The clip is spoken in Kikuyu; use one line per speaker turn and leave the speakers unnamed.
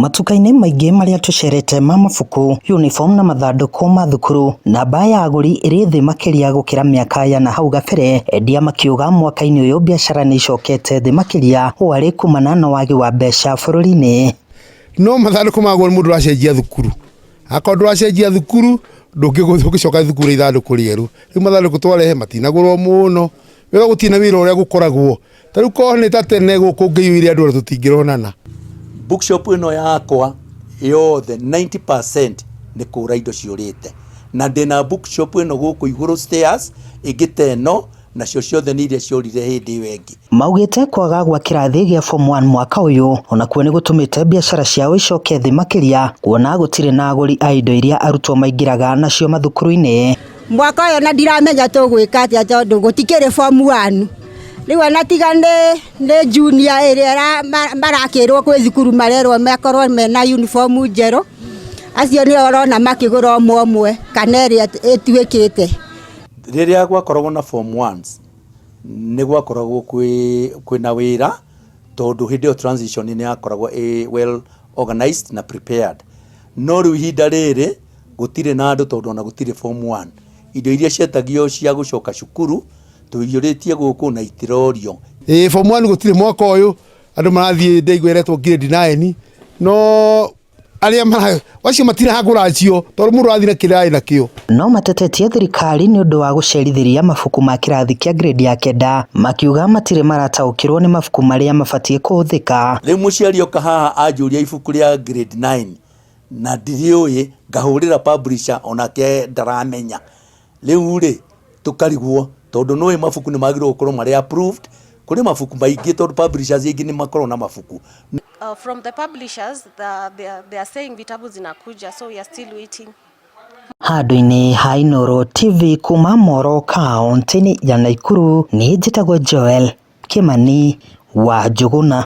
Matuka-inĩ maingĩ marĩa tũcerete ma mabuku, uniform na mathandũkũ ma thukuru, namba ya agũri ĩrĩ thĩ makĩria gũkĩra mĩaka ya nahau gabere. Endia makiuga mwaka-inĩ ũyũ biacara nĩ icokete thĩ makĩria, ũũ arĩ kumana na wagi wa mbeca bũrũri-inĩ.
No mathandũkũ maguo mũndũ ũracenjia thukuru, akorwo ndũracenjia thukuru ndũngĩcoka thukuru ithandũkũ rĩerũ. Rĩu mathandũkũ twarehe matinagũrwo mũno, wega gũtirĩ na wĩra ũrĩa gũkoragwo. Ta rĩu korwo nĩ ta tene gũkũ ũngĩiyũire andũ ona tũtingĩronana.
Bookshop ĩno yakwa yothe 90% nĩ kũra indo ciũrĩte, na ndĩna bookshop ĩno gũkũ igũrũ stairs ĩngĩ ta ĩno, nacio ciothe nĩ iria ciorire hĩndĩ ĩyo ĩngĩ.
Maugĩte kwaga gwa kĩrathi gĩa form 1 mwaka ũyũ onakuo nĩ gũtũmĩte biacara ciao icoke thĩ makĩria, kuona gũtirĩ na agũri a indo iria arutwo maingĩraga nacio mathukuru-inĩ.
Mwaka ũyũ na ndiramenya tũgwĩka atĩa tondũ gũtikĩrĩ form 1. Rĩu ona tiga nĩ junior ĩrĩa marakĩrwo kwĩ thukuru marerwo makorwo mena uniform njerũ, acio nĩo ũrona makĩgũra ũmwe ũmwe kana ĩrĩa ĩtuĩkĩte.
Rĩrĩa gwakoragwo na form ones nĩ gwakoragwo kwĩna wĩra, tondũ hĩndĩ ĩyo transition nĩ yakoragwo ĩ well organized na prepared. No rĩu ihinda rĩrĩ gũtirĩ na andũ tondũ ona gũtirĩ form 1. Indo iria cietagio cia gũcoka cukuru tũiyũrĩtie gũkũ na itirorio.
Ĩĩ, form 1 gũtirĩ mwaka ũyũ, andũ marathiĩ ndaigua ĩretwo grade 9, no arĩa mara acio matiragũra acio tondũ mũndũ arathiĩ na kĩrĩa arĩ nakĩo.
No matetetie thirikari nĩ ũndũ wa gũcerithĩria mabuku ma kĩrathi kĩa grade ya kenda, makiuga matirĩ marataũkĩrwo nĩ mabuku marĩa mabatiĩ kũhũthĩka.
Rĩu mũciari oka haha anjũria ibuku rĩa grade 9 na ndirĩũĩ, ngahũrĩra publisher onake ndaramenya. Rĩu rĩ tũkarigwo tondũ nĩũĩ mabuku nĩ magĩrĩirwo gũkorwo marĩ approved. Kũrĩ mabuku maingĩ tondũ publishers aingĩ nĩ makoragwo na mabuku.
From the publishers, they are saying vitabu zinakuja, so we are still waiting.
Handũ-inĩ ha Inooro TV kuma Moro kaunti-inĩ ya Nakuru, niĩ njĩtagwo Joel Kimani wa Njũgũna.